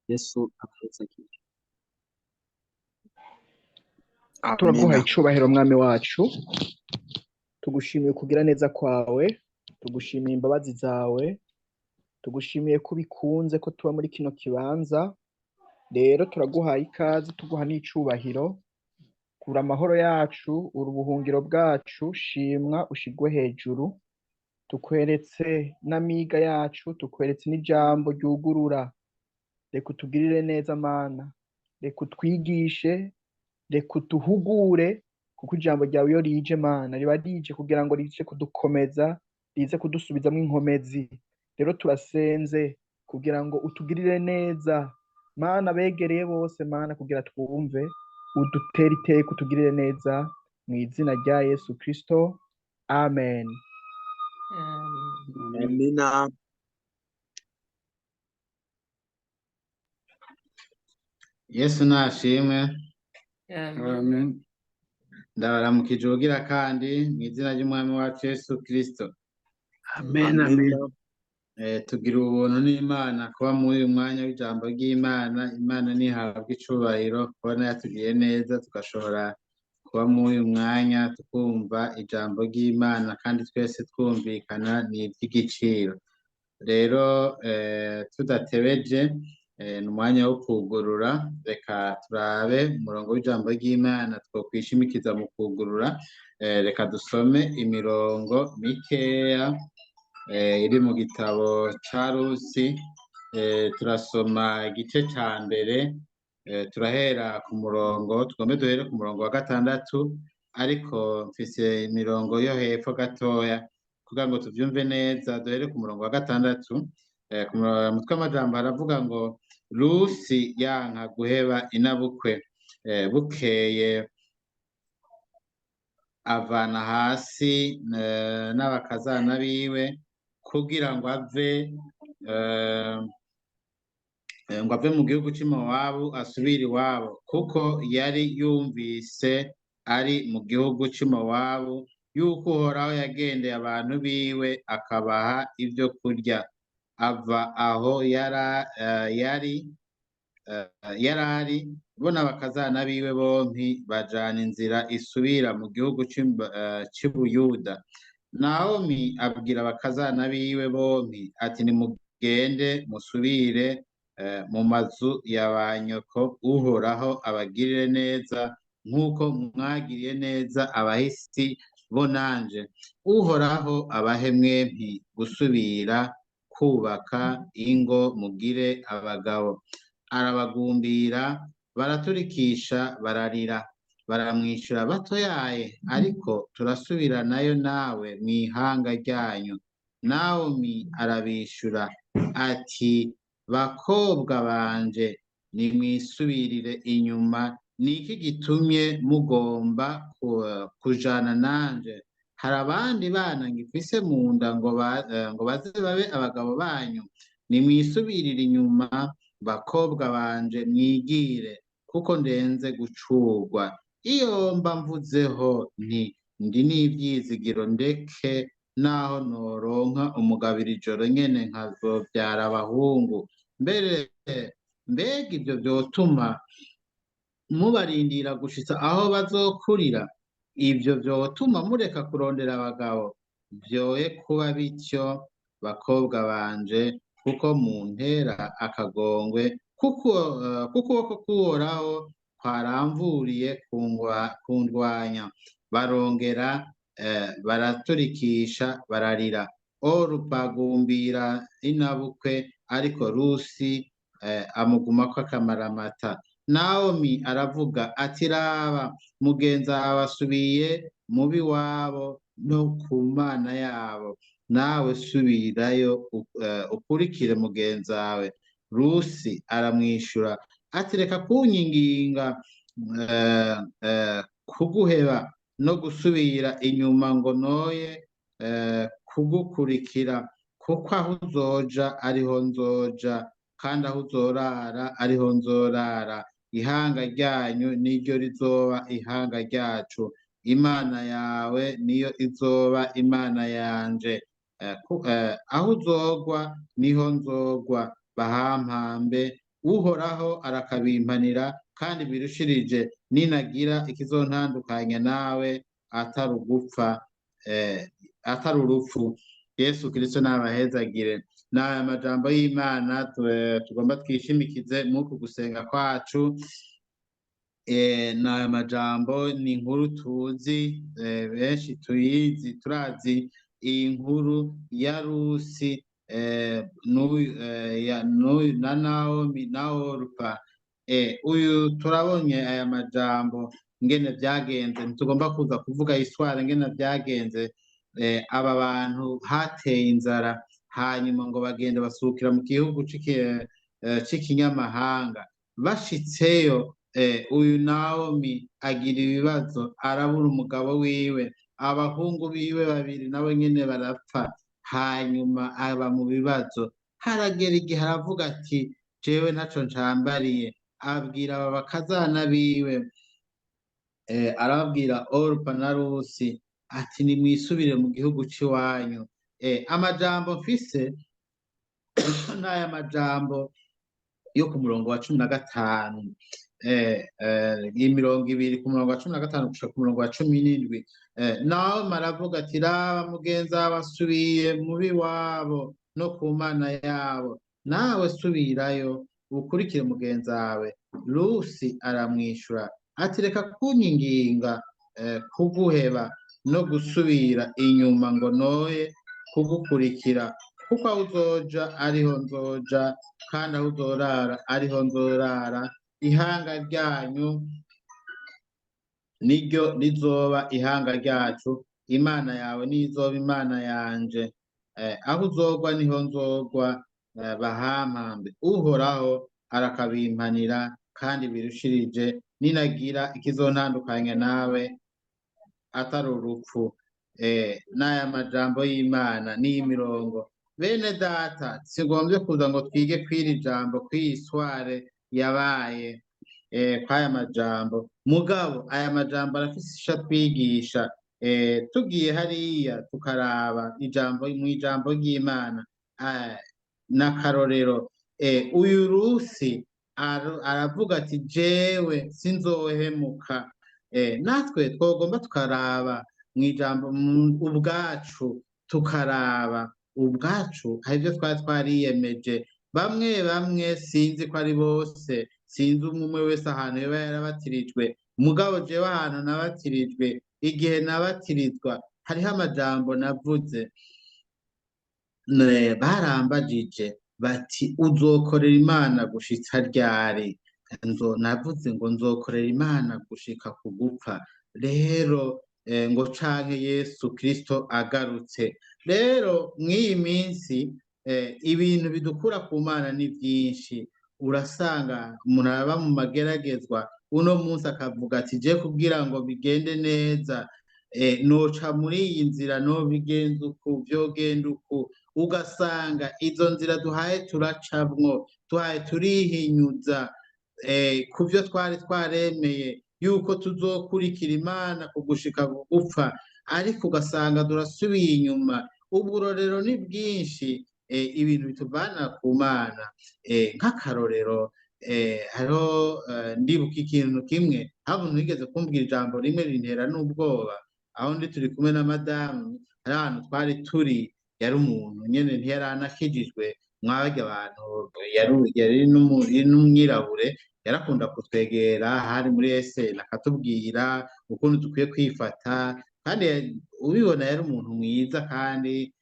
Yesu abahezagire. Turaguha Amina. icubahiro mwami wacu, tugushimiye kugira neza kwawe, tugushimiye imbabazi zawe, tugushimiye ko ubikunze ko tuba muri kino kibanza. Rero turaguhaye ikaze, tuguha n'icubahiro. Kura amahoro yacu, uri ubuhungiro bwacu, shimwa ushigwe hejuru. Tukweretse n'amiga yacu, tukweretse n'ijambo ryugurura. Reka utugirire neza Mana, reka utwigishe, reka uduhugure, kuko ijambo ryawe iyo rije Mana riba rije kugira ngo rize kudukomeza, rize kudusubizamwo inkomezi. Rero turasenze kugira ngo utugirire neza Mana, begereye bose Mana, kugira twumve, udutere iteka, utugirire neza, mu izina rya Yesu Kristo, amen. Amen. Amina. Yesu nashimwe. Amen. Amen. Ndabaramukije ubugira kandi mu izina ry'Umwami wacu Yesu Kristo. Amen, amen. Amina. Tugira ubuntu n'Imana kuba muri uyu mwanya w'ijambo ry'Imana. Imana ntihabwa icubahiro kubona yatugiriye neza tugashobora kuba muri uyu mwanya tukumva ijambo ry'Imana kandi twese twumvikana, ni iry'igiciro. Rero tudatebeje, ni umwanya wo kugurura. Reka turabe umurongo w'ijambo ry'Imana twokwishimikiza mu kugurura. Reka dusome imirongo mikeya iri mu gitabo ca Rusi. Turasoma igice ca mbere, turahera ku murongo, tugombe duhere ku murongo wa 6, ariko mfise imirongo yo hepfo gatoya kugira ngo tuvyumve neza. Duhere ku murongo wa 6. Ku mutwe w'amajambo haravuga ngo Rusi yanka guheba inabukwe, bukeye avana hasi n'abakazana biwe kugira ngo ave ngo ave mu gihugu c'i Mowabu asubire iwabo, kuko yari yumvise ari mu gihugu c'i Mowabu yuko Uhoraho yagendeye abantu biwe akabaha ibyo kurya. Ava aho yarari, bo n'abakazana biwe bompi bajana inzira isubira mu gihugu c'i Buyuda. Naomi abwira abakazana biwe bompi ati nimugende musubire mu mazu ya ba nyoko, Uhoraho abagirire neza nk'uko mwagiriye neza abahisi bo nanje. Uhoraho abahe mwempi gusubira kubaka ingo mugire abagabo. Arabagumbira, baraturikisha, bararira, baramwishyura batoyaye, ariko turasubiranayo nawe mu ihanga ryanyu. Naomi arabishura ati bakobwa banje, nimwisubirire inyuma, niki gitumye mugomba kujana nanje? Hari abandi bana ngifise mu nda ngo baze babe abagabo banyu. Nimwisubirire inyuma, bakobwa banje, mwigire, kuko ndenze gucurwa. Iyo mba mvuzeho nti ndi n'ivyizigiro, ndeke naho noronka umugabira ijoro nyene nkazovyara abahungu. Mbere mbega ivyo vyotuma mubarindira gushitsa aho bazokurira? Ivyo vyotuma mureka kurondera abagabo? Vyoye kuba bityo, bakobwa banje, kuko muntera akagongwe, kuko ukuboko k'Uhoraho kwaramvuriye kundwanya. Barongera baraturikisha, bararira. Orupa agumbira inabukwe, ariko Rusi amugumako akamaramata. Naomi aravuga ati raba, mugenzi wawe asubiye mubi wabo no ku mana yabo, nawe subirayo ukurikire mugenzi wawe. Rusi aramwishura ati reka kunyinginga kuguheba no gusubira inyuma ngo noye kugukurikira, kuko aho uzoja ariho nzoja, kandi aho uzorara ariho nzorara. Ihanga ryanyu niryo rizoba ihanga ryacu, Imana yawe niyo izoba Imana yanje. Aho uzogwa niho nzogwa, bahampambe. Uhoraho arakabimpanira kandi birushirije, ninagira ikizontandukanya nawe atari ugupfa, atari urupfu. Yesu Kristo nabahezagire. N'aya majambo y'Imana tugomba twishimikize mw'uku gusenga kwacu. N'aya majambo ni inkuru tuzi, benshi tuyizi, turazi iyi nkuru ya Rusi, na Naomi na Orupa. Uyu turabonye aya majambo ngene vyagenze, ntitugomba kuza kuvuga histoire ngene vyagenze. Aba bantu hateye inzara, hanyuma ngo bagende basukira mu gihugu c'ikinyamahanga. Bashitseyo, uyu Naomi agira ibibazo, arabura umugabo wiwe, abahungu biwe babiri nabo nyene barapfa, hanyuma aba mu bibazo. Haragera igihe aravuga ati jewe ntaco ncambariye, abwira aba bakazana biwe, arababwira Orupa na Rusi ati nimwisubire mu gihugu c'iwanyu. Amajambo mfise n'aya majambo yo ku murongo wa 15, imirongo ibiri ku murongo wa 15 gushika ku murongo wa 17. Naomi aravuga ati raba mugenzi wawe asubiye mubi wabo no ku mana yabo, nawe subirayo ukurikire mugenzi wawe. Rusi aramwishura ati reka kunyinginga kuguheba no gusubira inyuma ngo noye kugukurikira, kuko aho uzoja ariho nzoja, kandi aho uzorara ariho nzorara, ihanga ryanyu niryo rizoba ihanga ryacu, Imana yawe nizoba Imana yanje, aho uzogwa niho nzogwa, bahampambe. Uhoraho arakabimpanira kandi birushirije, ninagira ikizontandukanya nawe atari urupfu. N'aya majambo y'Imana n'iy'imirongo. Bene data, sigombye kuza ngo twige kw'iri jambo, kw'iyi histoire yabaye, kw'aya majambo, mugabo aya majambo arafise ico atwigisha. Tugiye hariya tukaraba ijambo mw'ijambo ry'Imana, n'akarorero, uyu Rusi aravuga ati jewe sinzohemuka. Natwe twogomba tukaraba mw'ijambo ubwacu, tukaraba ubwacu hari ibyo twari twariyemeje. Bamwe bamwe sinzi ko ari bose, sinzi umwe wese ahantu yoba yarabatirijwe, mugabo jewe ahantu nabatirijwe, igihe nabatirizwa hariho amajambo navuze. Barambajije bati uzokorera Imana gushitsa ryari? Navuze ngo nzokorera Imana gushika ku gupfa, rero ngo canke Yesu Kristo agarutse. Rero mw'iyi minsi ibintu bidukura ku Mana ni vyinshi. Urasanga umuntu araba mu mageragezwa, uno munsi akavuga ati je kugira ngo bigende neza, noca muri iyi nzira, nobigenza uku, vyogenda uku. Ugasanga izo nzira duhaye turacamwo, duhaye turihinyuza kuvyo twari twaremeye yuko tuzokurikira Imana kugushika gupfa, ariko ugasanga durasubiye inyuma. Uburorero ni bwinshi, ibintu bituvana ku Mana. Nk'akarorero, hariho ndibuka ikintu kimwe, aho umuntu yigeze kumbwira ijambo rimwe rintera n'ubwoba. Aho ndi turi kumwe na madamu, hari ahantu twari turi, yari umuntu nyene ntiyaranakijijwe, mwabarya abantu, yari n'umwirabure, yarakunda kutwegera hari muri SN akatubwira ukuntu dukwiye kwifata, kandi ubibona yari umuntu mwiza kandi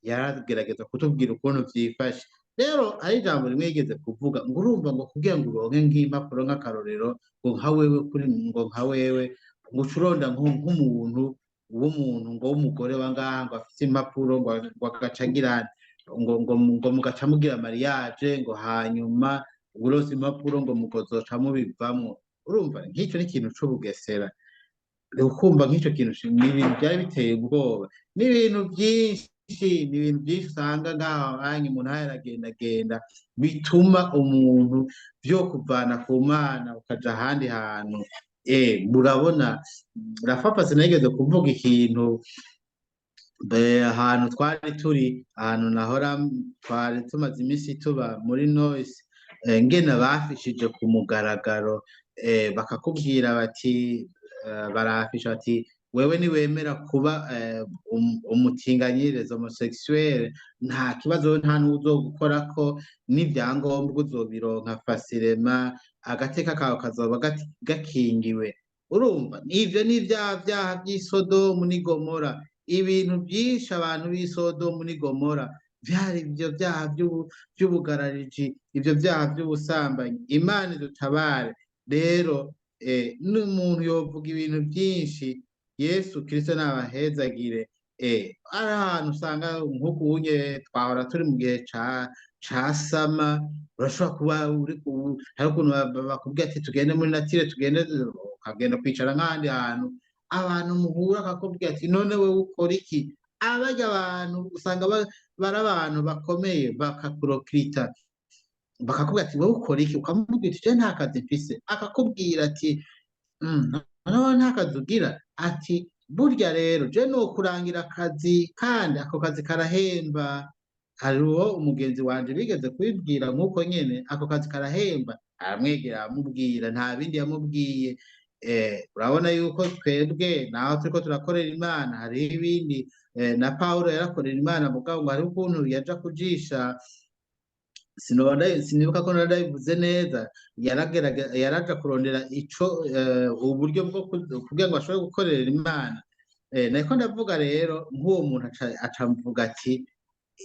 yaragerageza kutubwira ukuntu vyifashe. Rero hari ijambo rimwe yigeze kuvuga ngo urumva ngo kugira ngo uronke nk'impapuro nk'akarorero, ngo nka wewe kuri ngo nka wewe ngo ucuronda nk'umuntu w'umuntu ngo w'umugore wa ngaha ngo afise impapuro ngo agaca agira ngo mugaca mugira mariage, ngo hanyuma uronse impapuro ngo mukozoca mubivamwo. Urumva nk'icyo ni ikintu c'ubugesera, ukumva nk'icyo kintu ni ibintu byari biteye ubwoba, ni ibintu byinshi, ni ibintu byinshi usanga ngaho hanya umuntu aragendagenda bituma umuntu vyo kuvana ku Mana ukaja ahandi hantu. Murabona Rafa sinigeze kuvuga ikintu ahantu twari turi, ahantu nahora twari tumaze iminsi tuba muri Noise, Ngene bafishije ku mugaragaro, bakakubwira bati barafisha bati wewe niwemera kuba umutinganyi, les homosexuels, nta kibazo, nta n'uzogukorako, n'ivyangombwa uzobironka facilement, agateka kawe kazoba gakingiwe. Urumva ivyo ni vya vyaha vy'i Sodomu n'i Gomora. Ibintu byinshi abantu b'i Sodomu n'i Gomora vyari ivyo vyaha vy'ubugarariji, ivyo vyaha vy'ubusambanyi. Imana idutabare. Rero n'umuntu yovuga ibintu byinshi. Yesu Kristo nabahezagire. Ari ahantu usanga nk'uku unye twahora turi mu gihe ca summer, urashobora kuba uri hari ukuntu bakubwira ati tugende muri nature, tugende, ukagenda kwicara nk'ahandi hantu abantu muhura, akakubwira ati none wewe ukora iki? Abarya abantu usanga bari abantu bakomeye, bakakurokirita, bakakubwira ati wowe ukora iki? Ukamubwira ati je nta kazi mfise. Akakubwira ati noneho nta kazi ugira? Ati burya rero je nokurangira akazi, kandi ako kazi karahemba. Hariho umugenzi wanje bigeze kubibwira nk'uko nyene, ako kazi karahemba. Aramwegera, aramubwira, nta bindi yamubwiye. Urabona yuko twebwe naho turiko turakorera Imana hariho ibindi. Na Pawulo yarakorera Imana, mugabo ngo hariho ukuntu yaja kujisha, sinibuka ko narabivuze neza, yaraja kurondera ico uburyo bwo kugira ngo ashobore gukorera Imana. Nariko ndavuga rero nk'uwo muntu aca mvuga ati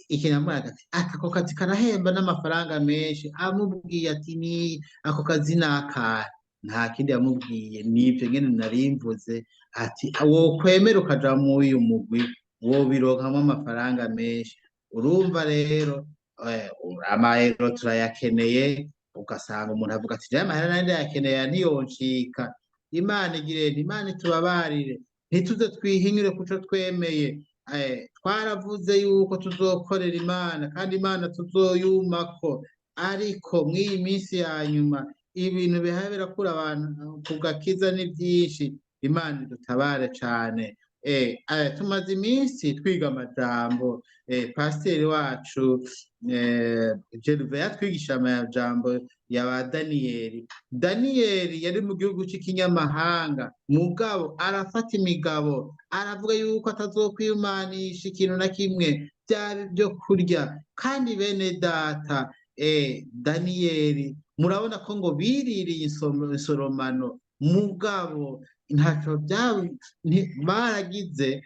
ikintu ati ako kazi karahemba n'amafaranga menshi. Amubwiye ati ni ako kazi ni akahe? Nta kindi yamubwiye, nivyo nyene narimvuze, ati wokwemera ukaja muri uyu mugwi wobironkamwo amafaranga menshi. Urumva rero amahero turayakeneye, ugasanga umuntu avuga ati jewe amahera nari ndayakeneye ntiyoncika. Imana igire, Imana itubabarire, ntituze twihinyure kuco twemeye. Twaravuze yuko tuzokorera Imana kandi Imana tuzoyumako, ariko mw'iyi minsi ya nyuma ibintu bihaye birakura abantu ku gakiza ni byinshi. Imana idutabare cane. Tumaze iminsi twiga amajambo. Pasiteri wacu Gervais yatwigisha amajambo ya ba Daniyeli. Daniyeli yari mu gihugu c'ikinyamahanga, mugabo arafata imigabo, aravuga yuko atazokwiyumanisha ikintu na kimwe byaba ibyo kurya. Kandi bene data, Daniyeli murabona ko ngo biririye insoromano, mugabo ntaco baragize.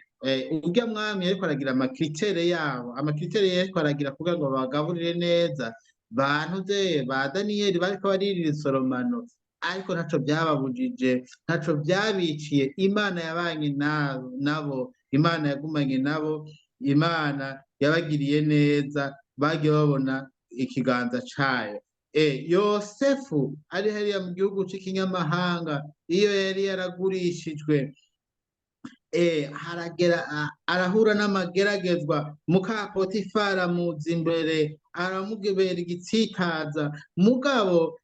Urya mwami ariko aragira ama critères yabo, ama critères yariko aragira kugira ngo babagaburire neza bantu ze ba Daniyeli bariko baririra insoromano, ariko ntaco byababujije, ntaco byabiciye. Imana yabanye nabo, Imana yagumanye nabo, Imana yabagiriye neza, bagiye babona ikiganza cayo. Yosefu ari hariya mu gihugu c'ikinyamahanga, iyo yari yaragurishijwe, haragera arahura n'amageragezwa. Muka Potifari amuza imbere, aramubera igitsitaza, mugabo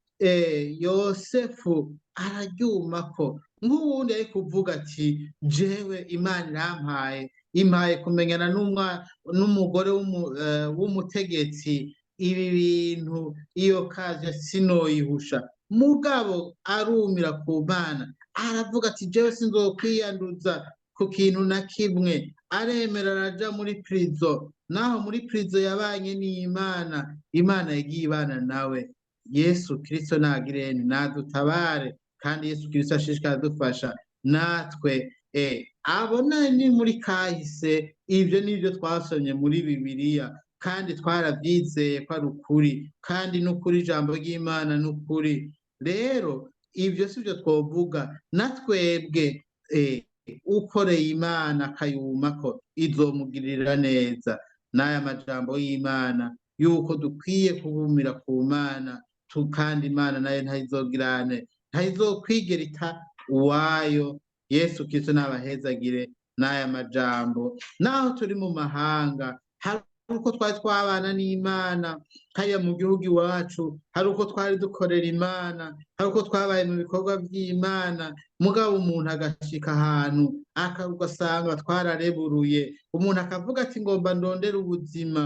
Yosefu araryumako. Nk'uwundi ari kuvuga ati jewe Imana irampaye, impaye kumenyana n'umugore w'umutegetsi, ibi bintu iyo kaje sinoyihusha. Mugabo arumira ku Mana, aravuga ati jewe sinzokwiyanduza ku kintu na kimwe. Aremera araja muri prison. Naho muri prison yabanye n'Imana, Imana yagiye ibana nawe. Yesu Kristo nagirene nadutabare, kandi Yesu Kristo ashishikara adufasha natwe. Abo ni muri kahise, ivyo nivyo twasomye muri Bibiliya kandi twaravyizeye ko ari ukuri, kandi n'ukuri, ijambo ry'Imana n'ukuri. Rero ivyo sivyo twovuga na twebwe. Ukoreye Imana akayumako izomugirira neza. N'aya majambo y'Imana yuko dukwiye kugumira ku Mana, kandi Imana nayo ntayizogirane, ntayizokwigera ita uwayo. Yesu Kristo nabahezagire n'aya majambo. Naho turi mu mahanga hari uko twari twabana n'Imana hariya mu gihugu iwacu, hari uko twari dukorera Imana, hari uko twabaye mu bikorwa by'Imana, mugabo umuntu agashika ahantu ugasanga twarareburuye, umuntu akavuga ati ngomba ndondere ubuzima.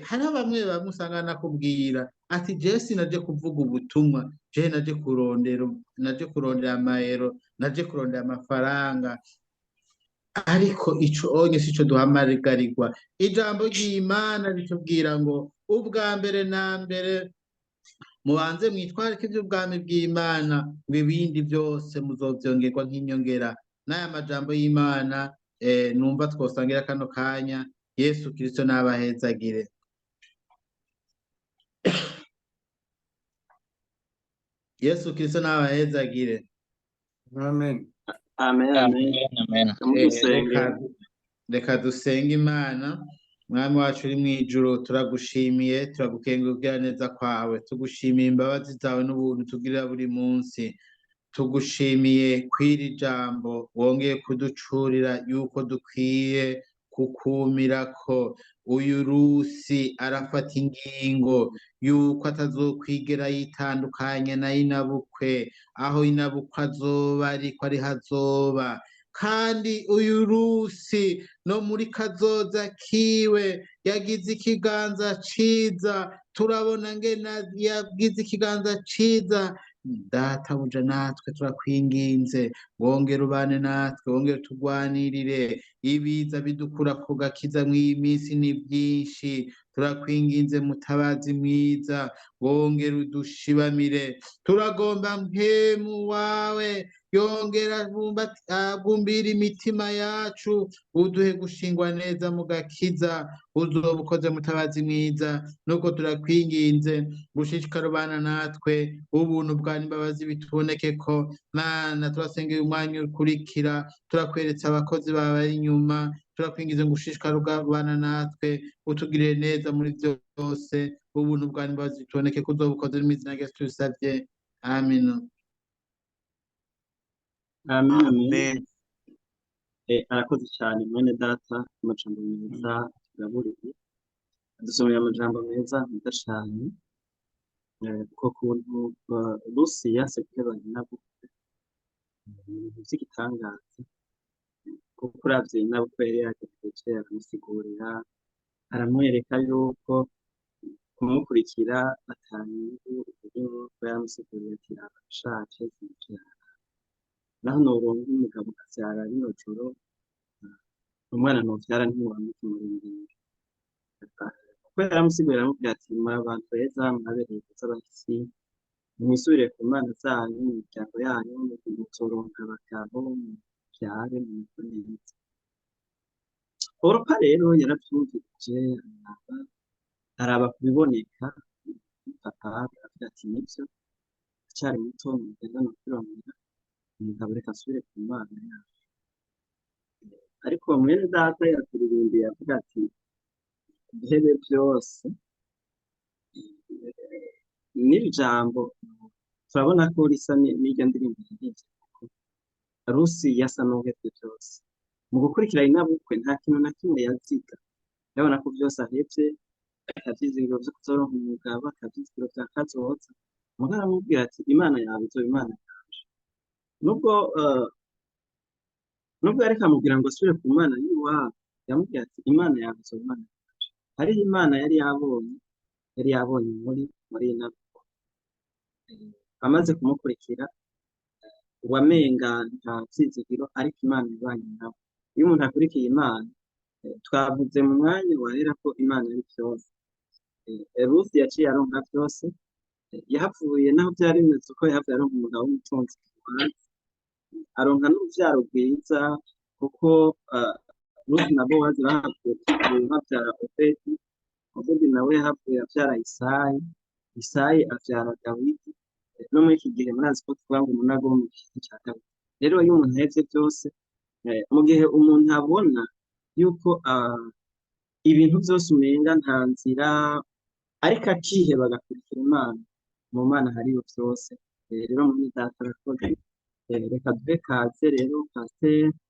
Hariho bamwe bamwe usanga nakubwira ati jewe sinaje kuvuga ubutumwa, jewe naje kurondera amayero, naje kurondera amafaranga. Ariko ico onye sico duhamagarirwa. Ijambo ry'Imana ritubwira ngo ubwa mbere na mbere mubanze mwitwarike ivy'ubwami bw'Imana, ngo ibindi byose muzovyongerwa nk'inyongera. N'aya majambo y'Imana numva twosangira kano kanya. Yesu Kristo n'abahezagire. Yesu Kristo n'abahezagire. Amen. Amen, amen. Amen. Reka dusenge Imana. Mwami wacu uri mw'ijuru, turagushimiye, turagukengurukira neza kwawe, tugushimiye imbabazi zawe n'ubuntu tugirira buri munsi, tugushimiye kw'iri jambo wongeye kuducurira yuko dukwiye kukumirako. Uyu Rusi arafata ingingo yuko atazokwigera yitandukanya na inabukwe, aho inabukwe azoba ariko ari hazoba. Kandi uyu Rusi no muri kazoza kiwe yagize ikiganza ciza, turabona ngena yagize ikiganza ciza. Databuja natwe turakwinginze, wongere ubane natwe, wongere tugwanirire. Ibiza bidukura ku gakiza mw'iyi minsi ni byinshi, turakwinginze mutabazi mwiza, wongere udushibamire. Turagomba mpemu wawe yongera abumbira imitima yacu, uduhe gushingwa neza mu gakiza. Uzoba ukoze mutabazi mwiza, nuko turakwinginze gushishikara ubana natwe, ubuntu bwa n'imbabazi bituboneke ko. Mana, turasengera umwanya ukurikira, turakweretse abakozi bawe bari inyuma, turakwinginze ngo ushishikare ubana natwe, utugirire neza muri byose, ubuntu bwa n'imbabazi bituboneke ko. Uzoba ukoze mu izina rya Yesu tubisabye, amina. Amen, amen. Arakoze cyane mwene data, amajambo meza atugaburiye, adusomeye amajambo meza meza cyane. Kuko kuntu Rusi yanse guheba nyinabukwe, ibintu vy'igitangaza, kuko uravye nyinabukwe yari yagerageje aramusigurira, aramwereka yuko kumukurikira atanyungu irimwo, ko yaramusiguriye ati arashaje sinavyara, naho noronka umugabo akavyara rino joro, umwana novyara ntiwoba mukimurindiriye. Kuko yaramusiguriye aramubwira ati muri abantu beza, mwabereye beza abahisi, mwisubire ku mana zanyu, mu miryango yanyu, muzoronka abagabo, muvyare, mumeze neza. Orupa rero yaravyumvirije, araba kubiboneka, papa aravuga ati nivyo, acari muto, mugenda no kwirondera umugabo, reka asubire ku mana yacu. Ariko mwene data yaturirimbiye avuga ati duhebe byose. N'iri jambo turabona ko risa n'iryo ndirimbo yaririmbye, kuko Rusi yasa n'uhevye byose mu gukurikira inabukwe, nta kintu na kimwe yaziga, yabona ko byose ahevye, akavyizigiro vyo kuzoronka umugabo, akavyizigiro vya kazoza. Mugabo aramubwira ati Imana yawe izoba Imana yanje. Nubwo yariko amubwira ngo asubire ku Mana y'iwabo, yamubwira ati Imana yawe izoba Imana yanje. Hariho Imana yari yabonye muri inabukwe. Amaze kumukurikira, wamenga nta vyizigiro, ariko Imana yabanye nawe. Iyo umuntu akurikiye Imana, twavuze mu mwanya wahera ko Imana ari vyose. Rusi yaciye aronka vyose, yahavuye naho vyari bimeze uko, yahavuye aronka umugabo w'umutunzi, aronka n'uruvyaro rwiza, kuko Rusi na Bowazi bahavuye bavyara Obedi, Obedi nawe yahavuye avyara Isayi, Isayi avyara Dawidi. No muri iki gihe murazi ko tuvuga ngo umunago wo mu giti ca Dawidi. Rero iyo umuntu ahevye vyose, mu gihe umuntu abona yuko ibintu vyose umenga nta nzira, ariko akiheba agakurikira Imana, mu Mana hariyo vyose. Rero muri data arakoze. Reka duhe kaze rero pasiteri.